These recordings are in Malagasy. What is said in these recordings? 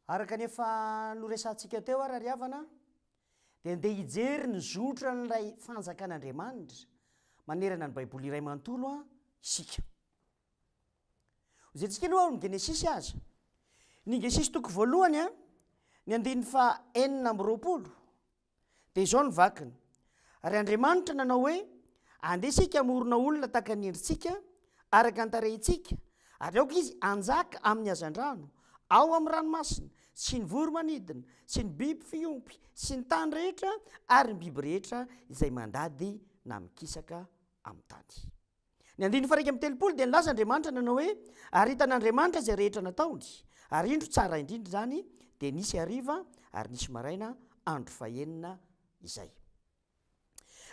Araka ny efa noresahantsika teo ary ry havana, dia andeha hijery ny zotran'ilay fanjakan'Andriamanitra manerana ny Baiboly iray manontolo isika. Hojerentsika aloha ao amin'ny Genesisy aza. Ny Genesisy toko voalohany, ny andininy faha 26. Dia izao no vakiny, Ary Andriamanitra nanao hoe, Andeha isika hamorona olona tahaka ny endritsika, araka ny tarehintsika, ary aoka izy hanjaka amin'ny hazandrano, ao amin'ny ranomasina, sy ny voro-manidina, sy ny biby fiompy, sy ny tany rehetra, ary ny biby rehetra izay mandady na mikisaka amin'ny tany. Ny andininy faha-31 dia nilaza Andriamanitra nanao hoe, Ary hitan'Andriamanitra izay rehetra nataony, ary indro tsara indrindra izany, dia nisy hariva ary nisy maraina, andro fahenina izay.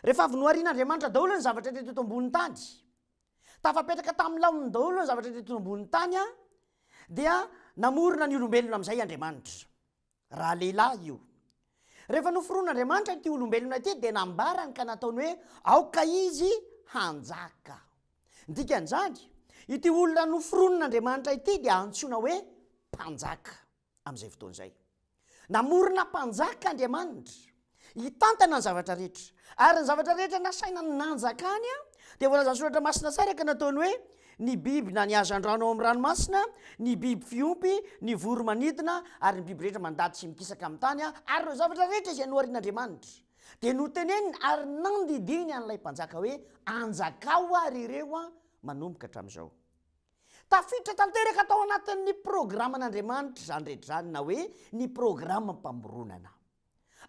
Rehefa avy noharian'Andriamanitra daholo ny zavatra rehetra teto ambonin'ny tany, tafapetraka tamin'ny laoniny daholo ny zavatra teto ambonin'ny tany, dia namorona ny olombelona amin'izay Andriamanitra. Raha lehilahy io. Rehefa noforonin'Andriamanitra ity olombelona ity dia nambarany ka nataony hoe aoka izy hanjaka. Ny dikan'izany, ity olona noforonin'Andriamanitra ity dia antsoina hoe mpanjaka amin'izay fotoana izay. Namorona mpanjaka Andriamanitra hitantana ny zavatra rehetra. Ary ny zavatra rehetra nasaina nanjakany dia voalazan'ny Soratra Masina tsara ka nataony hoe, ny biby na ny hazandrano ao amin'ny ranomasina, ny biby fiompy, ny voro-manidina, ary ny biby rehetra mandady sy mikisaka amin'ny tany, ary ireo zavatra rehetra izay noharian'Andriamanitra. Dia noteneniny ary nandidiany an'ilay mpanjaka hoe, Anjakao ary ireo manomboka hatramin'izao. Tafiditra tanteraka tao anatin'ny programan'Andriamanitra izany rehetra izany, na hoe ny programam-pamoronana.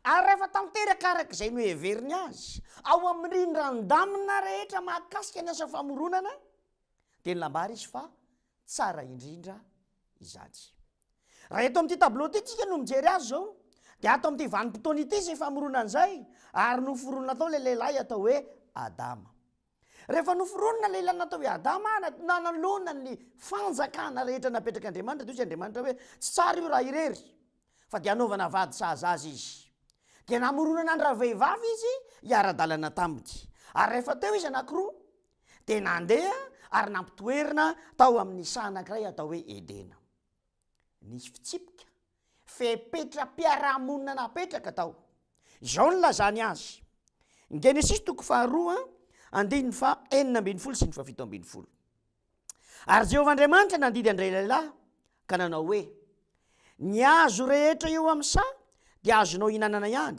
Ary rehefa tanteraka araka izay noheveriny azy, ao amin'ny rindran-damina rehetra mahakasika ny asa famoronana, dia nambara izy fa tsara indrindra izany. Raha eto amin'ity tableau ity tsika no mijery azy izao, dia ato amin'ity vanim-potoana ity izay famoronana izay, ary noforonina tao ilay lehilahy atao hoe Adama. Rehefa noforonina ilay lehilahy natao hoe Adama, nanoloana ny fanjakana rehetra napetrak'Andriamanitra, dia hoy Andriamanitra hoe, tsy tsara io raha irery, fa dia hanaovana vady sahaza azy izy. Dia namoronana an-dravehivavy izy hiara-dalana taminy. Ary rehefa teo izy anankiroa, dia nandeha ary nampitoerina tao amin'ny saha anankiray atao hoe Edena. Nisy fitsipika, fepetram-piarahamonina napetraka tao. Izao no nilazany azy, ny Genesisy toko faharoa, andininy faha 16 sy ny faha 17. Ary Jehovah Andriamanitra nandidy an-dralehilahy ka nanao hoe, Ny hazo rehetra eo amin'ny saha dia azonao ihinanana ihany,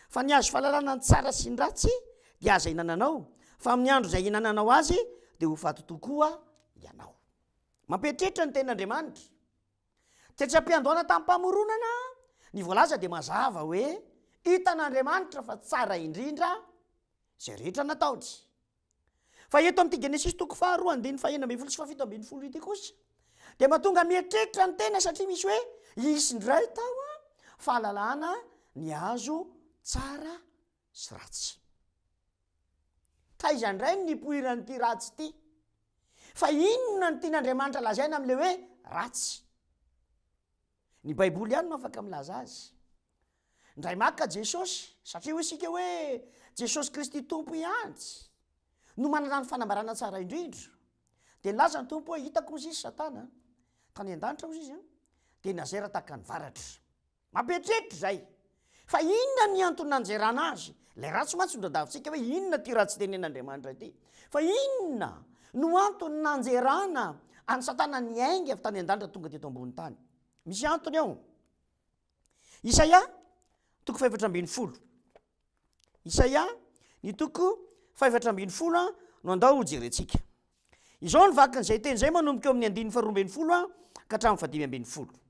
fa ny hazo fahalalana ny tsara sy ny ratsy dia aza ihinananao, fa amin'ny andro izay ihinananao azy dia ho faty tokoa ianao. Mampieritreritra ny tenin'Andriamanitra. Tetsy am-piandohana tamim-pamoronana, ny voalaza dia mazava hoe hitan'Andriamanitra fa tsara indrindra izay rehetra nataony. Fa eto amin'ity Genesisy toko faharoa andininy fahenina ambin'ny folo sy fahafito ambin'ny folo ity kosa dia mahatonga mieritreritra ny tena satria misy hoe hisy indray tao fahalalana ny hazo tsara sy ratsy. Taiza indray ny nipoiran'ity ratsy ity? Fa inona no tian'Andriamanitra lazaina amin'ilay hoe ratsy? Ny Baiboly ihany no afaka milaza azy. Indray maka Jesosy, satria hoy isika hoe Jesosy Kristy Tompo ihany no manana ny fanambarana tsara indrindra. Dia nilaza ny Tompo hoe hitako hozy izy Satana, tany an-danitra hozy izy, dia nazera tahaka ny varatra. Mampieritreritra izay. Fa inona ny antony nanjerana azy? Ilay ratsy mantsy no tadiavintsika hoe inona ity ratsy tenen'Andriamanitra ity. Fa inona no antony nanjerana an'i Satana niainga avy tany an-danitra tonga teto ambony tany? Misy antony ao. Isaia toko faha-14. Isaia ny toko faha-14 no andao hojerentsika. Izao ny vakin'izay teny izay manomboka eo amin'ny andininy faha-12 ka hatramin'ny faha-15.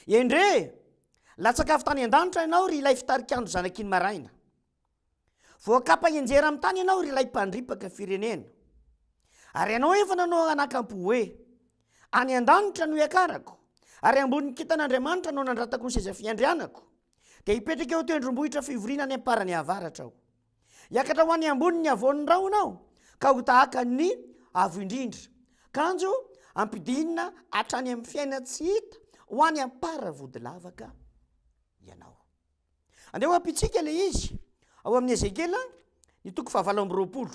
Endre! Latsaka avy tany an-danitra ianao, ry ilay fitarikandro zanaky ny maraina. Voakapa hianjera amin'ny tany ianao, ry ilay mpandripaka firenena. Ary ianao efa nanao anakampo hoe, Any an-danitra no hiakarako, ary ambonin'ny kintan'Andriamanitra no anandratako ny seza fiandrianako. Dia hipetraka eo an-tendrombohitra fivoriana any am-parany avaratra aho. Hiakatra ho any ambonin'ny havoan'ny rahona aho, ka ho tahaka ny Avo Indrindra. Kanjo ampidinina hatrany amin'ny fiainan-tsy hita ho any am-para-vodilavaka ianao. Andeha ho ampitsika ilay izy ao amin'ny Ezekiela, ny toko fahavalo amby roapolo.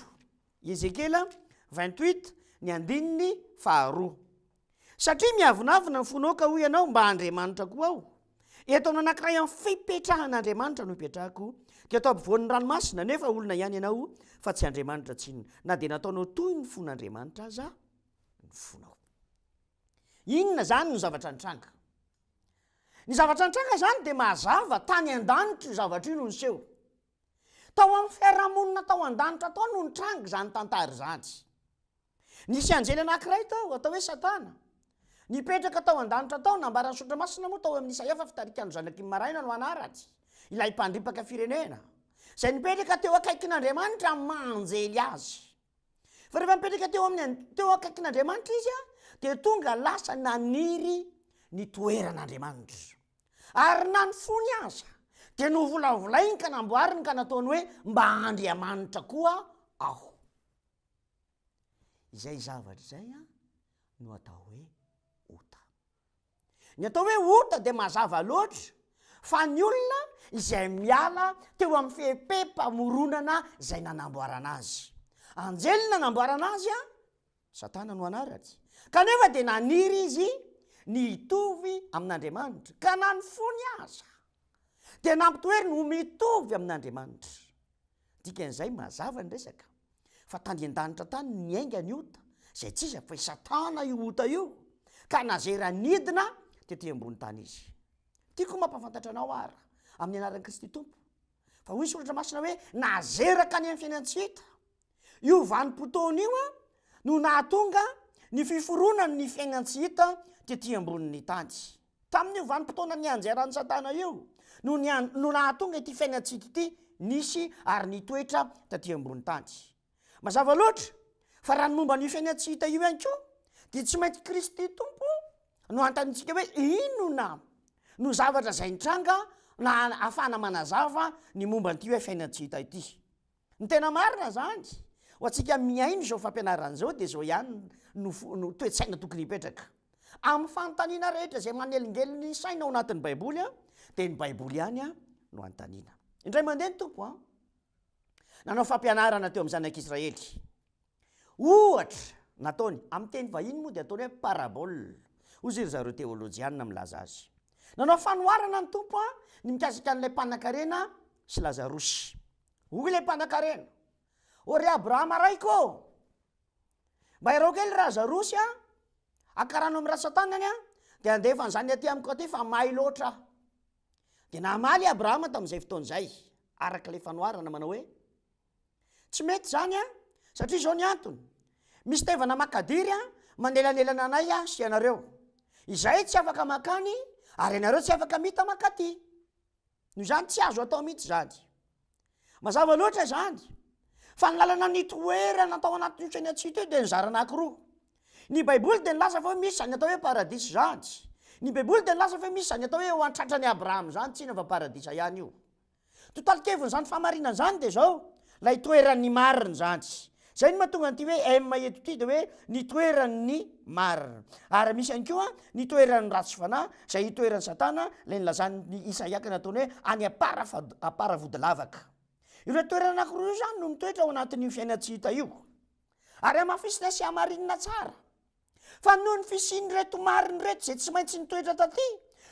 Ezekiela 28, ny andininy faharoa. Satria miavonavona ny fonao ka hoy ianao, Mba Andriamanitra koa aho. Eto amin'ny anankiray amin'ny fipetrahan'Andriamanitra no ipetrahako, dia atao ampovoan'ny ranomasina, nefa olona ihany ianao fa tsy Andriamanitra tsinona, na dia nataonao toy ny fon'Andriamanitra aza ny fonao. Inona izany no zavatra nitranga? Ny zavatra nitranga izany dia mazava, tany an-danitra io zavatra io no niseho. Tao amin'ny fiarahamonina tao an-danitra tao no nitranga izany tantara izany. Nisy anjely anankiray tao, atao hoe Satana. Nipetraka tao an-danitra tao, nambaran'ny Soratra Masina moa tao amin'ny Isaia fa fitarikan'ny zanaky ny maraina no anarany, ilay mpandripaka firenena, izay nipetraka teo akaikin'Andriamanitra amin'ny maha anjely azy. Fa rehefa nipetraka teo amin'ny teo akaikin'Andriamanitra izy, dia tonga lasa naniry ny toeran'Andriamanitra. Ary na ny fony aza dia novolavolainy ka namboariny ka nataony hoe mba Andriamanitra koa aho. Izay zavatra izay no atao hoe ota. Ny atao hoe ota dia mazava loatra fa ny olona izay miala teo amin'ny fehepem-pamoronana izay nanamboarana azy. Anjely nanamboarana azy, Satana no anarany. Kanefa dia naniry izy ny hitovy amin'Andriamanitra, ka na ny fony aza dia nampitoeriny ho mitovy amin'Andriamanitra. Dikan'izay mazava ny resaka fa tany an-danitra tany no niainga ny ota, izay tsy iza fa i Satana io ota io, ka nazera nidina tety ambony tany izy. Tiako mampahafantatra anao ara, amin'ny anaran'i Kristy Tompo, fa hoy ny Soratra Masina hoe nazeraka any amin'ny fiainan-tsy hita. Io vanim-potoana io no nahatonga ny fiforonan'ny fiainan-tsy hita tety ambonin'ny tany. Tamin'io vanim-potoana nianjeran'i Satana io no no nahatonga ity fiainan-tsy hita ity nisy ary nitoetra taty ambony tany. Mazava loatra fa raha ny momba an'io fiainan-tsy hita io ihany koa dia tsy maintsy Kristy Tompo no anontaniantsika hoe inona no zavatra izay nitranga na ahafahana manazava ny momba an'ity hoe fiainan-tsy hita ity. Ny tena marina izany, ho antsika mihaino izao fampianarana izao dia izao ihany no no toe-tsaina tokony hipetraka. Amin'ny fanontaniana rehetra izay manelingelina ny saina ao anatin'ny Baiboly dia ny Baiboly ihany no anontaniana. Indray mandeha ny Tompo nanao fampianarana teo amin'ny zanak'Israely. Ohatra nataony, amin'ny teny vahiny moa dia ataony hoe parabole, hoy ry zareo teolojianina milaza azy. Nanao fanoharana ny Tompo ny mikasika an'ilay mpanankarena sy Lazarosy. Hoy ilay mpanankarena, O ry Abrahama raiko ô, mba irao kely Lazarosy a, haka rano amin'ny rantsan-tanany a, dia handefa an'izany aty amiko aty fa may loatra aho. Dia namaly i Abrahama tamin'izay fotoana izay, araka ilay fanoharana manao hoe, Tsy mety izany an, satria izao ny antony, misy tevana makadiry an, manelanelana anay an sy ianareo. Izahay tsy afaka makany ary ianareo tsy afaka mita makaty. Noho izany tsy azo atao mihitsy izany. Mazava loatra izany fa ny lalana nitoerana tao anatin'io fiainantsika io dia nizara anankiroa. Ny Baiboly dia nilaza fa hoe misy izany atao hoe paradisa izany. Ny Baiboly dia nilaza fa hoe misy izany atao hoe eo an-tratran'i Abrahama izany, tsy inona fa paradisa ihany io. Totalikeviny izany fahamarinana izany dia izao, ilay toeran'ny marina izany. Izay no mahatonga an'ity hoe M eto ity dia hoe ny toeran'ny marina. Ary misy ihany koa ny toeran'ny ratsy fanahy, izay itoeran'i Satana, ilay nilazan'i Isaia ka nataony hoe any am-paravoodilavaka. Ireo toerana anankiroa ireo izany no mitoetra ao anatin'io fiainan-tsy hita io. Ary hamafisina sy hamarinina tsara. Fa noho ny fisian'ireto marina ireto izay tsy maintsy nitoetra taty,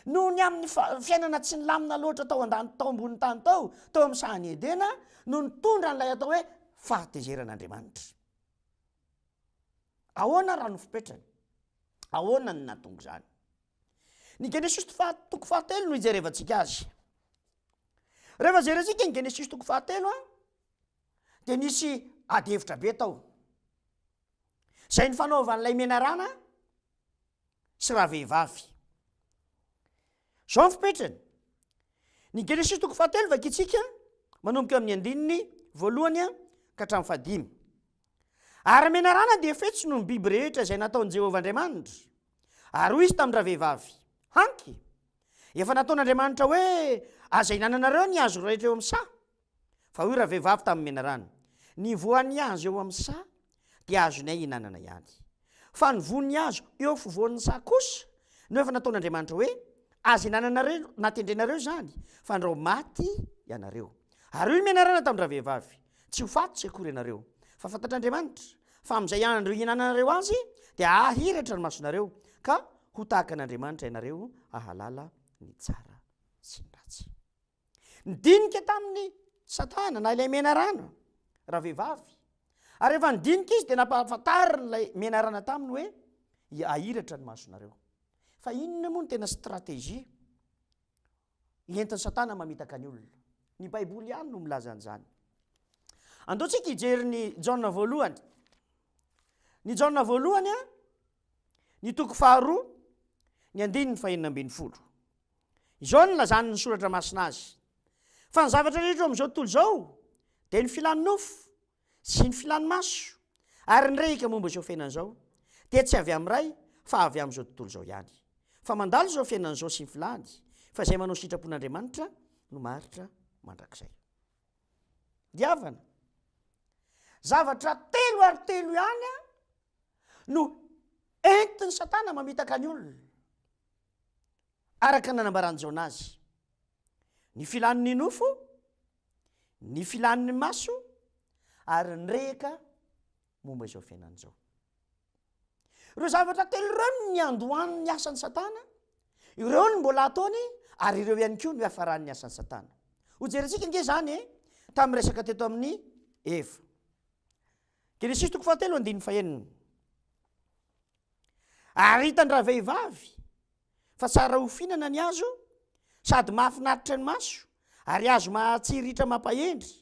noho ny amin'ny fiainana tsy nilamina loatra tao an-danitra tao ambonin'ny tany tao, tao amin'ny sahan'i Edena, no nitondra an'ilay atao hoe fahatezeran'Andriamanitra. Ahoana raha no fipetrany? Ahoana no nahatonga izany? Ny Genesisy toko fahatelo no ijerevantsika azy. Rehefa jerentsika ny Genesisy toko fahatelo, dia nisy adihevitra be tao. Izay nifanaovan'ilay menarana sy ravehivavy. Izao ny fipetrany. Ny Genesisy toko fahatelo vakintsika manomboka amin'ny andininy voalohany ka hatramin'ny fahadimy. Ary menarana dia fetsy noho ny biby rehetra izay nataon'i Jehovah Andriamanitra. Ary hoy izy tamin-dravehivavy, Hanky, efa nataon'Andriamanitra hoe aza ihinananareo ny hazo rehetra eo amin'ny saha. Fa hoy ravehivavy tamin'ny menarana, Ny voan'ny hazo eo amin'ny saha dia azonay ihinanana ihany. Fa ny voan'ny hazo eo afovoan'ny saha kosa no efa nataon'Andriamanitra hoe, Aza ihinananareo na tendrenareo izany, fandrao maty ianareo. Ary hoy ny menarana tamin-dravehivavy, Tsy ho faty tsy akory ianareo, fa fantatr'Andriamanitra, fa amin'izay andro ihinananareo azy dia hahiratra ny masonareo, Ka ho tahaka an'Andriamanitra ianareo hahalala ny tsara sy ny ratsy. Nidinika tamin'i Satana na ilay menarana ravehivavy. Ary rehefa nidinika izy dia nampahafantariny ilay menarana taminy hoe ahiratra ny masonareo. Fa inona moa no tena stratégie entin'i Satana mamitaka ny olona? Ny Baiboly ihany no milaza an'izany. Andao tsika hijery ny Jaona voalohany. Ny Jaona voalohany a, ny toko faharoa, ny andininy fahenina ambin'ny folo. Izao no nilazany ny Soratra Masina azy, Fa ny zavatra rehetra eo amin'izao tontolo izao dia ny filan'ny nofo sy ny filan'ny maso ary ny rehika momba izao fiainana izao dia tsy avy amin'ny Ray fa avy amin'izao tontolo izao ihany. Fa mandalo izao fiainana izao sy ny filany, fa izay manao sitrapon'Andriamanitra no maharitra mandrakizay. Ry havana, zavatra telo ary telo ihany no entin'i Satana mamitaka ny olona. Araka ny nanambaran'i Jaona azy, ny filan'ny nofo, ny filan'ny maso, ary ny rehaka momba izao fiainana izao. Ireo zavatra telo ireo no niandohan'ny asan'i Satana, ireo no mbola ataony, ary ireo ihany koa no hiafaran'ny asan'i Satana. Hojerentsika ange izany e, tamin'ny resaka teto amin'ny Eva. Genesisy toko fahatelo andininy fahenina. Ary hitan-dravehivavy fa tsara ho fihinana ny hazo sady mahafinaritra ny maso ary hazo mahatsiriritra mampahendry,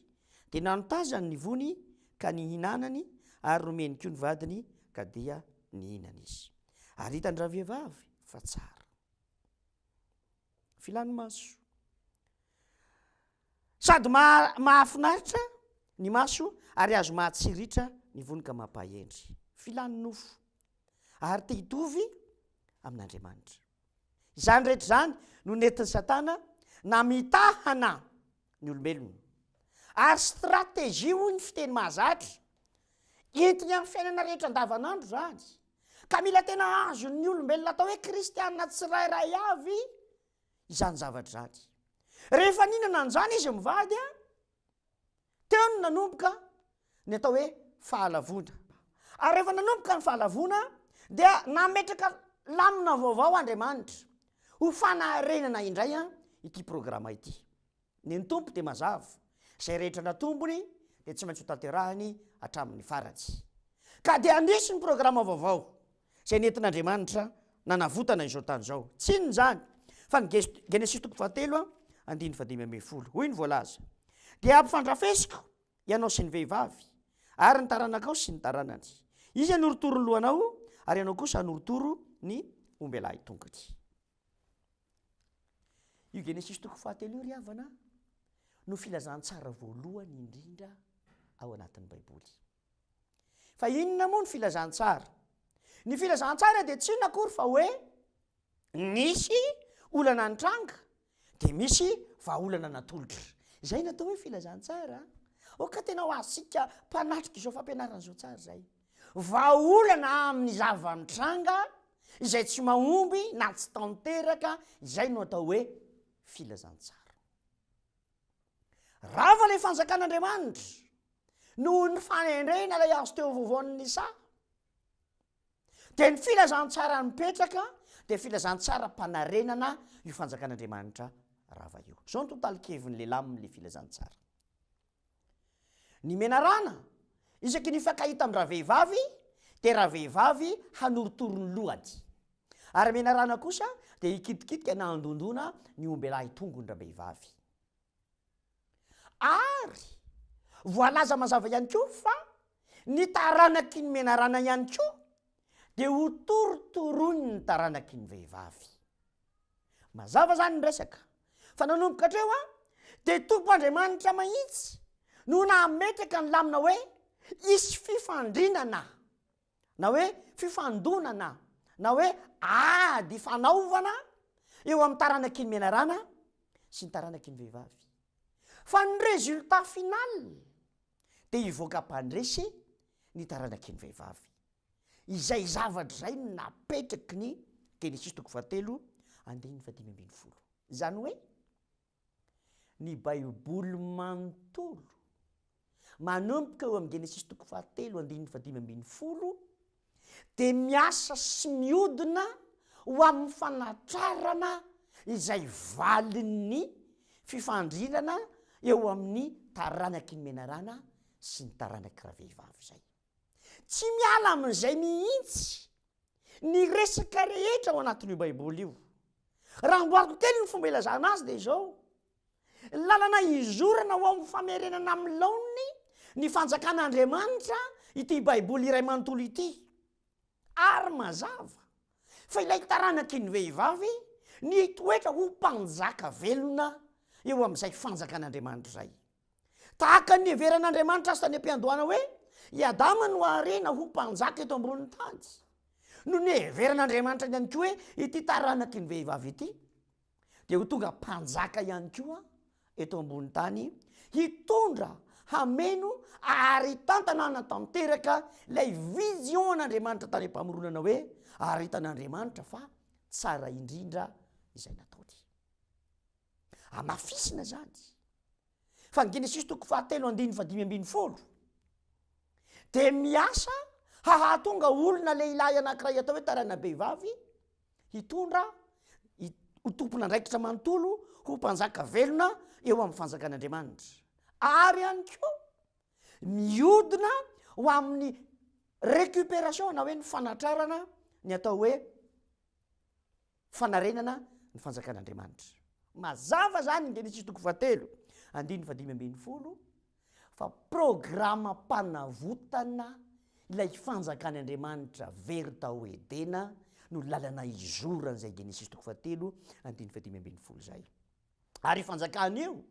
dia nanotazany ny vony ka nihinanany ary nomeny koa ny vadiny ka dia nihinana izy. Ary hitan-dravehivavy fa tsara. Filan'ny maso. Sady mahafinaritra ny maso ary azo mahatsiritra ny vony ka mampahendry. Filan'ny nofo. Ary te hitovy amin'Andriamanitra. Izany rehetra izany no nentin'i Satana namitahana ny olombelona. Ary stratégie hoy ny fiteny mahazatra, entiny amin'ny fiainana rehetra andavanandro izany. Ka mila tena azon'ny olombelona atao hoe kristiana tsirairay avy izany zavatra izany. Rehefa nihinana an'izany izy mivady, teo no nanomboka ny atao hoe fahalavoana. Ary rehefa nanomboka ny fahalavoana dia nametraka lamina vaovao Andriamanitra ho fanarenana indray ity programa ity. Ny ny Tompo dia mazava, izay rehetra natombony dia tsy maintsy hotanterahiny hatramin'ny farany. Ka dia nisy ny programa vaovao izay nentin'Andriamanitra nanavotana izao tany izao. Tsy inona izany fa ny Genesisy toko fahatelo andininy fahadimy ambin'ny folo. Hoy ny voalaza, Dia hampifandrafesiko ianao sy ny vehivavy, ary ny taranakao sy ny taranany. Izy hanorotoro ny lohanao, ary ianao kosa hanorotoro ny ombelahy tongony. Io Genesisy toko fahatelo io ry havana no filazantsara voalohany indrindra ao anatin'ny Baiboly. Fa inona moa ny filazantsara? Ny filazantsara dia tsy inona akory fa hoe nisy olana nitranga dia misy vahaolana natolotra. Izay no atao hoe filazantsara. Aoka tena ho azontsika mpanatrika izao fampianarana izao tsara izay. Vahaolana amin'ny zava-mitranga izay tsy mahomby na tsy tanteraka, izay no atao hoe filazantsara. Rava ilay fanjakan'Andriamanitra noho ny fanendrena ilay azo teo afovoan'ny saha. Dia ny filazantsara mipetraka dia filazantsaram-panarenana io fanjakan'Andriamanitra rava io. Izao no totalikeviny lehilahy amin'ilay filazantsara. Ny menarana, isaky ny hifankahita amin-dravehivavy dia ravehivavy hanorotoro ny lohany. Ary menarana kosa dia hikitikitika na handondona ny ombelahy tongon-drabehivavy. Ary voalaza mazava ihany koa fa ny taranaky ny menarana ihany koa dia ho torotoroin'ny taranaky ny vehivavy. Mazava izany ny resaka fa nanomboka hatreo an, dia Tompo Andriamanitra mahitsy no nametraka ny lamina hoe hisy fifandrinana na hoe fifandonana na hoe ady ifanaovana eo amin'ny taranaky ny menarana sy ny taranaky ny vehivavy. Fa ny résultat final dia hivoaka mpandresy ny taranaky ny vehivavy. Izay zavatra izay no napetraky ny Genesisy toko fahatelo andininy fahadimy ambin'ny folo. Izany hoe ny Baiboly manontolo, manomboka eo amin'ny Genesisy toko fahatelo andininy fahadimy ambin'ny folo, dia miasa sy miodina. ho amin'ny fanatrarana izay valin'ny fifandrinana eo amin'ny taranaky ny menarana sy ny taranaky ravehivavy izay. Tsy miala amin'izay mihitsy ny resaka rehetra ao anatin'io Baiboly io. Raha amboariko kely ny fomba ilazana azy dia izao, lalana izorana ho amin'ny famerenana amin'ny laoniny ny fanjakan'Andriamanitra ity Baiboly iray manontolo ity. Ary mazava fa ilay taranaky ny vehivavy nitoetra ho mpanjaka velona eo amin'izay fanjakan'Andriamanitra izay. Tahaka ny niheveran'Andriamanitra azy tany am-piandohana hoe i Adama no harena ho mpanjaka eto ambonin'ny tany, no niheveran'Andriamanitra ihany koa hoe ity taranaky ny vehivavy ity dia ho tonga mpanjaka ihany koa eto ambony tany, hitondra, hameno ary hitantana hanatanteraka ilay vision an'Andriamanitra tany am-pamoronana hoe ary hitan'Andriamanitra fa tsara indrindra izay nataony. Hamafisina izany fa ny Genesisy toko fahatelo andininy fahadimy ambin'ny folo dia miasa hahatonga olona lehilahy anankiray atao hoe tarana-behivavy hitondra ho tompon'andraikitra manontolo ho mpanjaka velona eo amin'ny fanjakan'Andriamanitra ary ihany koa miodina ho amin'ny récupération na hoe ny fanatrarana ny atao hoe fanarenana ny fanjakan'Andriamanitra. Mazava zany ny Genesisy toko fahatelo andininy fahadimy ambin'ny folo fa programam-panavotana ilay fanjakan'Andriamanitra very tao Edena no lalana izoran'izay Genesisy toko fahatelo andininy fahadimy ambin'ny folo zay. Ary io fanjakana io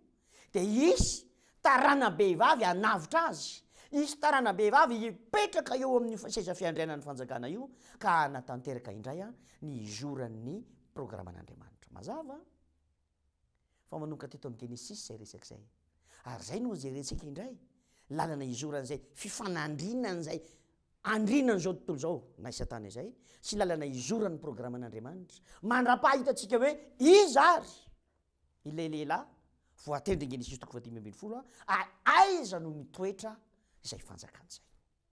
dia hisy tarana-behivavy hanavotra azy, hisy tarana-behivavy hipetraka eo amin'ny seza fiandrianan'ny fanjakana io ka hanatanteraka indray ny hizoran'ny programan'Andriamanitra. Mazava fa manomboka teto amin'ny Genesisy izay resaka izay. Ary izay no jerentsika indray, lalana hizoran'izay fifanandrinan'izay andrinan'izao tontolo izao na i Satana izay, sy lalana hizoran'ny programan'Andriamanitra, mandra-pahitantsika hoe iza ary ilay lehilahy voatendry Genesisy toko fahadimy ambin'ny folo ary aiza no mitoetra izay fanjakana izay.